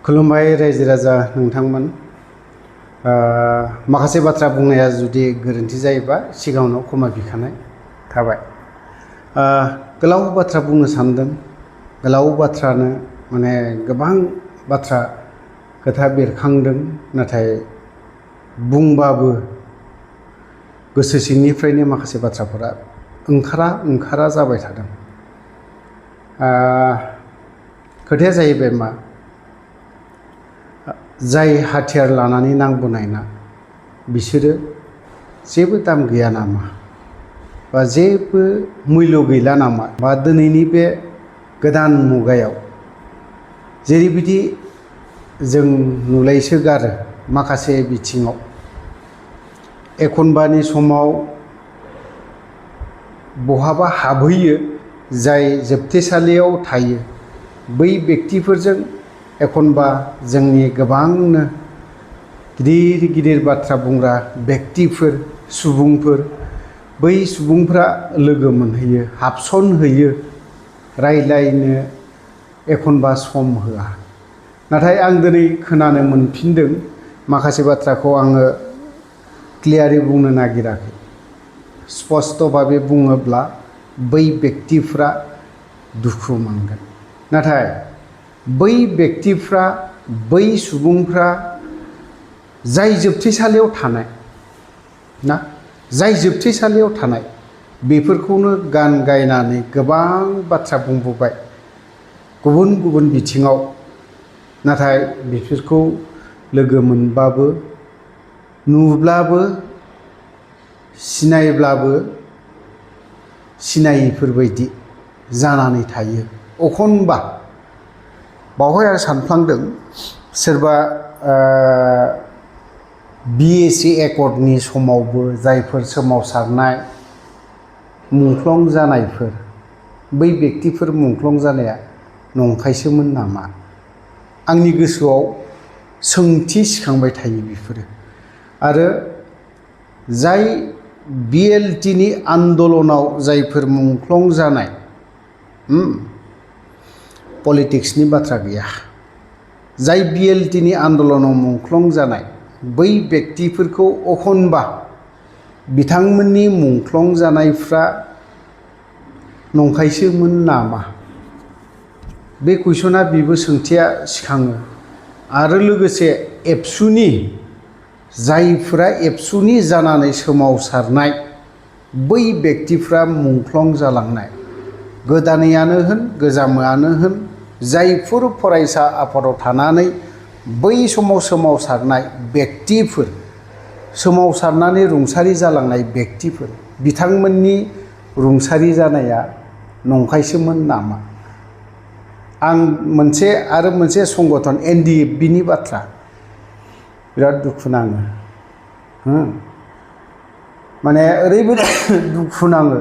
खुलुमबाय रायजो राजा नोंथांमोन। माखासे बाथ्रा बुंनाया जुदि गोरोन्थि जायोबा सिगाङावनो क्षमा बिखानाय थाबाय। गोलाव बाथ्रा बुंनो सानदों। गोलाव बाथ्रानो माने गोबां बाथ्रा खोथा बेरखांदों, नाथाय बुंबाबो गोसो सिंनिफ्रायनो माखासे बाथ्राफोरा ओंखारा जाबाय थादों। खोथाया जाहैबाय मा, जाय हाथियार लानानै नांबोनाय ना बिसोरो जेबो दाम गैया नामा, बा जेबो मुल्य गैला नामा, बा दिनैनि बे गोदान मुगायाव जेरैबायदि जों नुलायसोगारो माखासे बिथिङाव, एखनबानि समाव बहाबा हाबहैयो जाय जोबथेसालियाव थायो, बै व्यक्तिफोरजों एखनबा जोंनि गोबांनो गिदिर गिदिर बाथ्रा बुंग्रा व्यक्तिफोर, सुबुंफोर, बै सुबुंफ्रा लोगो मोनहैयो, हाबसनहैयो, रायलायनो एखनबा सम होआ। नाथाय आं दिनै खोनानो मोनफिनदों, माखासे बाथ्राखौ आङो क्लियारै बुंनो नागिराखै। स्पष्ट भाबै बुङोब्ला बै व्यक्तिफ्रा दुखु मोनगोन। नाथाय बै व्यक्तिफ्रा, बै सुबुंफ्रा जाय जोबथेसालियाव थानाय ना, जाय जोबथेसालियाव थानाय, बेफोरखौनो गान गायनानै गोबां बाथ्रा बुंबोबाय गुबुन गुबुन बिथिङाव। नाथाय बिसोरखौ लोगो मोनबाबो, नुब्लाबो, सिनायब्लाबो सिनायिफोरबायदि जानानै थायो एखनबा। बावहाय आं सानफ्लांदों, सोरबा BSc एकर्डनि समावबो जायफोर सोमावसारनाय मुंख्लं जानायफोर, बै व्यक्तिफोर मुंख्लं जानाया नंखायसोमोन नामा? आंनि गोसोआव सोंथि सिखांबाय थायो बेफोरो। आरो जाय BLTनि आन्दलनाव जायफोर मुंख्लं जानाय, पलिटिक्सनि बाथ्रा गैया, जाय BLTनि आन्दलनाव मुंख्लं जानाय बै व्यक्तिफोरखौ एखनबा बिथांमोननि मुंख्लं जानायफ्रा नंखायसोमोन नामा? बे कुइसना, बेबो सोंथिया सिखाङो। आरो लोगोसे एबसुनि, जायफोरा एबसुनि जानानै सोमावसारनाय बै व्यक्तिफ्रा मुंख्लं जालांनाय, गोदानैयानो होन गोजामआनो होन, जायफोर फरायसा आफादाव थानानै बै समाव सोमावसारनाय व्यक्तिफोर, सोमावसारनानै रुंसारि जालांनाय व्यक्तिफोर, बिथांमोननि रुंसारि जानाया नंखायसोमोन नामा? आं आरो मोनसे संगठन NDFBनि बाथ्रा बिराद दुखु नाङो। माने ओरैबायदि दुखु नाङो,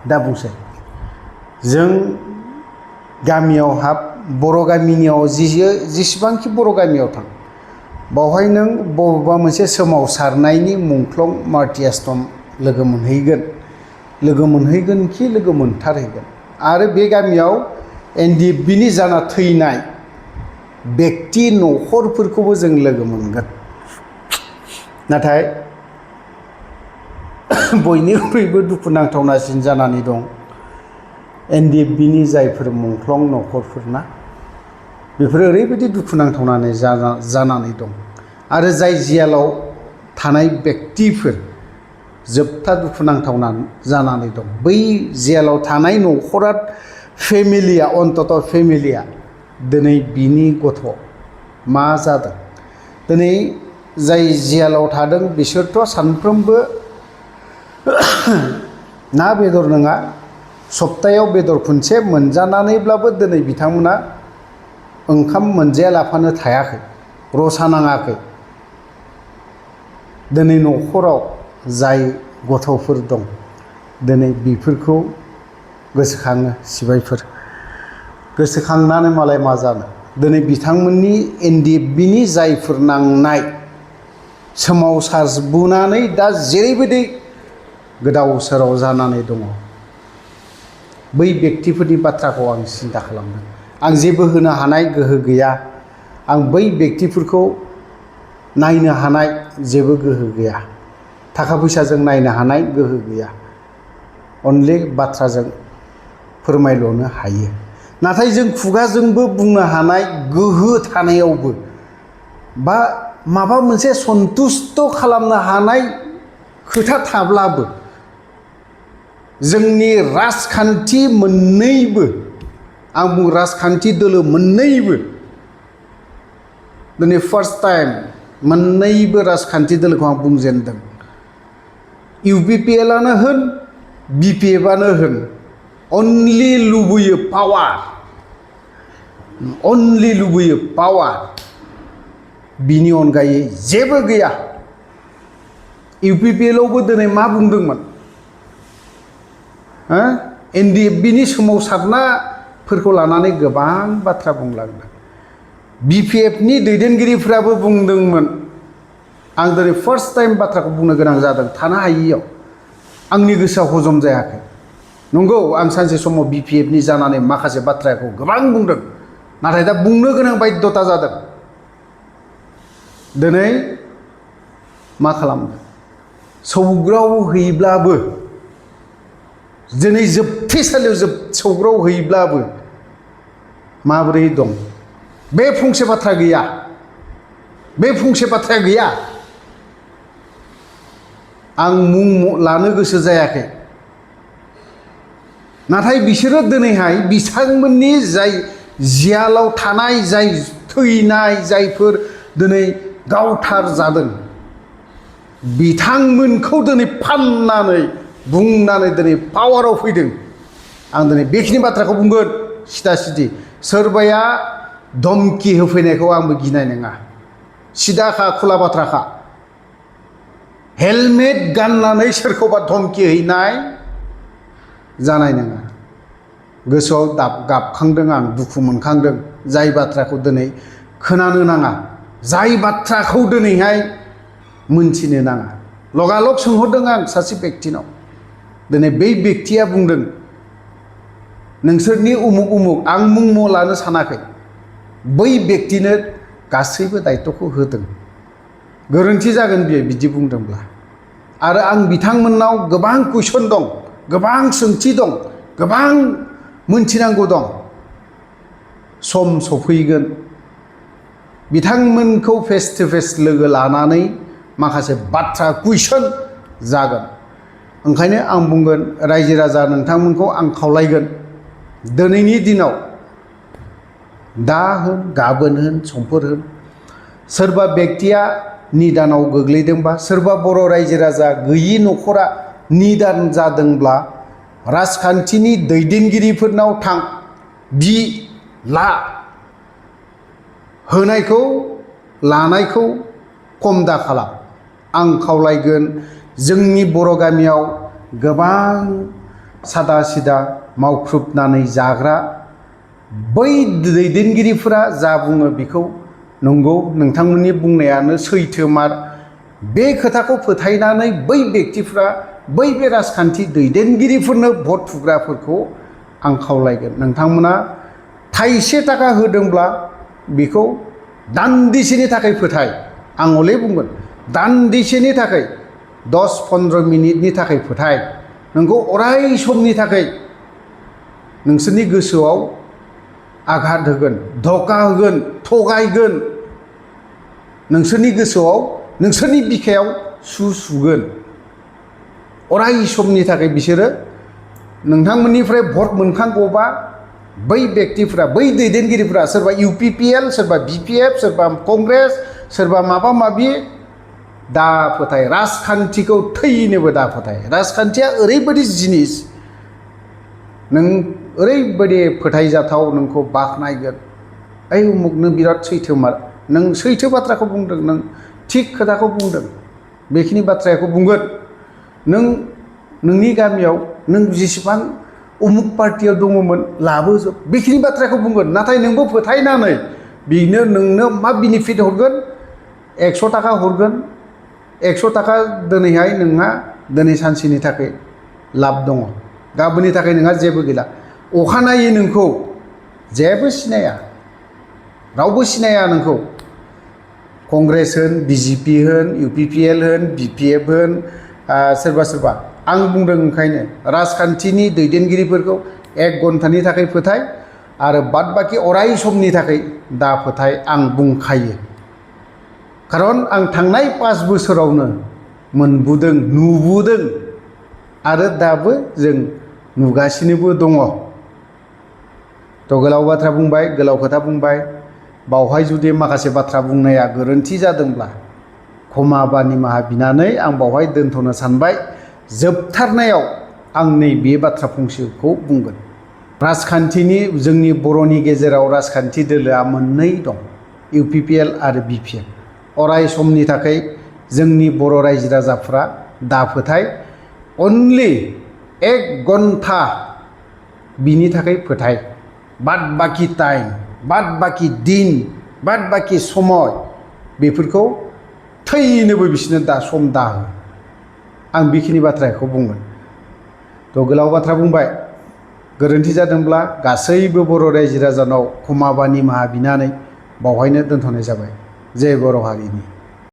दा बुंसै। जों गामियाव बर' गामिनियाव जेसेबांखि बर' गामियाव थां, बावहाय नों बबेबा मोनसे सोमावसारनायनि मुंख्लं मार्टियासटम लोगो मोनहैगोन खि लोगो मोनथारहैगोन। आरो बे गामियाव NDFBनि जाना थैनाय व्यक्ति न'खरफोरखौबो जों लोगो मोनगोन। नाथाय बयनिख्रुइबो दुखुनांथावनासिन जानानै दं NDFBनि जायफोर मुंख्लं न'खरफोर ना, बेफोरो ओरैबायदि दुखुनांथावनानै जानानै दं। आरो जाय जेलाव थानाय व्यक्तिफोर, जोबथा दुखुनांथावना जानानै दं। बै जेलाव थानाय न'खरा, फेमिलिया, अन्तत फेमिलिया दिनै बिनि गथ' मा जादों, दिनै जाय जेलाव थादों बिसोरथ' सानफ्रोमबो ना बेदर नङा, सप्तायाव बेदर खनसे मोनजानानैब्लाबो दिनै बिथांमोना ओंखाम मोनजायालाफानो थायाखै, रसा नाङाखै। दिनै न'खराव जाय गथ'फोर दं, दिनै बेफोरखौ गोसोखाङो सिबायफोर। गोसोखांनानै मालाय मा जानो, दिनै बिथांमोननि NDFBनि जायफोर नांनाय, सोमावसारबोनानै दा जेरैबायदि गोदाव सोराव जानानै दङ, बै व्यक्तिफोरनि बाथ्राखौ आं सिन्ता खालामदों। आं जेबो होनो हानाय गोहो गैया, आं बै बेक्तिफोरखौ नायनो हानाय जेबो गोहो गैया, थाखा फैसाजों नायनो हानाय गोहो गैया, अनलि बाथ्राजों फोरमायल'नो हायो। नाथाय जों खुगाजोंबो बुंनो हानाय गोहो थानायावबो बा माबा मोनसे सन्तुष्ट खालामनो हानाय खोथा थाब्लाबो जोंनि राजखान्थि मोननैबो, आं बुङो राजखान्थि दोलो मोननैबो, दिनै फार्स्ट टाइम मोननैबो राजखान्थि दोलोखौ आं बुंजेनदों। UPPLआनो होन BPFआनो होन, अनलि लुबैयो पावार, अनलि लुबैयो पावार, बिनि अनगायै जेबो गैया। UPPLआवबो दिनै मा बुंदोंमोन? NDFBनि सोमावसारनाफोरखौ लानानै गोबां बाथ्रा बुंलांदों। BPFनि दैदेनगिरिफ्राबो बुंदोंमोन। आं दिनै फार्स्ट टाइम बाथ्राखौ बुंनो गोनां जादों थानो हायियाव, आंनि गोसोआव हजम जायाखै। नंगौ, आं सानसे समाव BPFनि जानानै माखासे बाथ्राखौ गोबां बुंदों, नाथाय दा बुंनो गोनां बाध्यता जादों। दिनै मा खालामदों? सौग्रावहैब्लाबो, दिनै जोबथेसालियाव सौग्रावहैब्लाबो माबोरै दं? बे फंसे बाथ्रा गैया, बे फंसे बाथ्राया गैया। आं मुं लानो गोसो जायाखै, नाथाय बिसोरो दिनैहाय बिथांमोननि जाय जियालाव थानाय, जाय थैनाय, जायफोर दिनै गावथार जादों, बिथांमोनखौ दिनै फाननानै बुंनानै दिनै पावाराव फैदों। आं दिनै बेखिनि बाथ्राखौ बुंगोन सिदा सिदि। सोरबाया धमकि होफैनायखौ आंबो गिनाय नङा, सिदाखा खुला बाथ्राखा। हेलमेट गाननानै सोरखौबा धमकि हैनाय जानाय नङा। गोसोआव गाबखांदों, आं दुखु मोनखांदों, जाय बाथ्राखौ दिनै खोनानो नाङा, जाय बाथ्राखौ दिनैहाय मोनथिनो नाङा। लगालग सोंहरदों आं सासे बेक्तिनाव, दिनै बै बेक्तिया बुंदों नोंसोरनि उमुक उमुक, आं मुं लानो सानाखै, बै बेक्तिनो गासैबो दायित्वखौ होदों। गोरोन्थि जागोन बियो बिदि बुंदोंब्ला। आरो आं बिथांमोननाव गोबां कुइसन दं, गोबां सोंथि दं, गोबां मोनथिनांगौ दं। सम सफैगोन, बिथांमोनखौ फेस टु फेस लोगो लानानै माखासे बाथ्रा कुइसन जागोन। ओंखायनो आं बुंगोन, रायजो राजा नोंथांमोनखौ आं खावलायगोन, दिनैनि दिनाव, दा होन गाबोन होन समफोर होन, सोरबा बेक्तिया निदानाव गोग्लैदोंबा, सोरबा बर' रायजो राजा गैयि न'खरा निदान जादोंब्ला, राजखान्थिनि दैदेनगिरिफोरनाव थां, बि ला, होनायखौ लानायखौ खम दा खालाम। आं खावलायगोन, जोंनि बर' गामियाव गोबां सादा सिदा मावख्रुबनानै जाग्रा बै दैदेनगिरिफोरा जा बुङो बेखौ नंगौ, नोंथांमोननि बुंनायानो सैथोमार। बे खोथाखौ फोथायनानै बै बेक्तिफ्रा, बै बे राजखान्थि दैदेनगिरिफोरनो भट थुग्राफोरखौ आं खावलायगोन, नोंथांमोना थाइसे थाखा होदोंब्ला बेखौ दान्दिसेनि थाखाय फोथाय। आं हले बुंगोन, दान्दिसेनि थाखाय, 10-15 मिनिटनि थाखाय फोथाय। नोंखौ अराय समनि थाखाय नोंसोरनि गोसोआव आघात होगोन, धक्का होगोन, थगायगोन, नोंसोरनि गोसोआव, नोंसोरनि बिखायाव सुगोन। अराय समनि थाखाय बिसोरो नोंथांमोननिफ्राय भट मोनखांगौबा बै बेक्तिफ्रा, बै दैदेनगिरिफ्रा, सोरबा UPPL, सोरबा BPF, सोरबा कंग्रेस, सोरबा माबा माबि, दा फोथाय, राजखान्थिखौ थैनोबो दा फोथाय। राजखान्थिया ओरैबायदि जिनिस, नों ओरैबायदि फोथायजाथाव, नोंखौ बाख्नायगोन, ओइ उमुक नों बिराद सैथोमार, नों सैथो बाथ्राखौ बुंदों, नों थिग खोथाखौ बुंदों, बेखिनि बाथ्राखौ बुंगोन। नों नोंनि गामियाव नों जेसेबां उमुक पार्टियाव दङमोन लाबोजोब, बेखिनि बाथ्राखौ बुंगोन। नाथाय नोंबो फोथायनानै बिनो नोंनो मा बेनिफिट हरगोन? 100 थाखा हरगोन। 100 थाखा दिनैहाय नोंहा दिनै सानसेनि थाखाय लाब दङ, गाबोननि थाखाय नोंहा जेबो गैला। अखानायै नोंखौ जेबो सिनाया, रावबो सिनाया नोंखौ। कंग्रेस होन, बिजेपि होन, इउपिपिएल होन, बिपिएफ होन, सोरबा सोरबा। आं बुंदों ओंखायनो राजखान्थिनि दैदेनगिरिफोरखौ 1 घन्टानि थाखाय फोथाय आरो बाद बाखि अराय समनि थाखाय दा फोथाय, आं बुंखायो। खारन आं थांनाय 5 बोसोरावनो मोनबोदों, नुबोदों आरो दाबो जों नुगासिनोबो दङ। थ' गोलाव बाथ्रा बुंबाय, गोलाव खोथा बुंबाय। बावहाय जुदि माखासे बाथ्रा बुंनाया गोरोन्थि जादोंब्ला क्षमा बा निमाहा बिनानै आं बावहाय दोनथ'नो सानबाय। जोबथारनायाव आं नैबे बाथ्रा फंसेखौ बुंगोन। राजखान्थिनि, जोंनि बर'नि गेजेराव राजखान्थि दोलोआ मोननै दं, इउपिपिएल आरो बिपिएफ। अराय समनि थाखाय जोंनि बर' रायजो राजाफ्रा दा फोथाय, अनलि 1 घन्टा बिनि थाखाय फोथाय। बाद बाखि टाइम, बाद बाखि दिन, बाद बाखि समय बेफोरखौ थैनोबो बिसोरनो दा सम दाहो। आं बेखिनि बाथ्राखौ बुंगोन। थ' गोलाव बाथ्रा बुंबाय, गोरोन्थि जादोंब्ला गासैबो बर' रायजो राजानाव क्षमा बा निमाहा बिनानै बावहायनो दोनथ'नाय जाबाय। जय बर' हारिनि।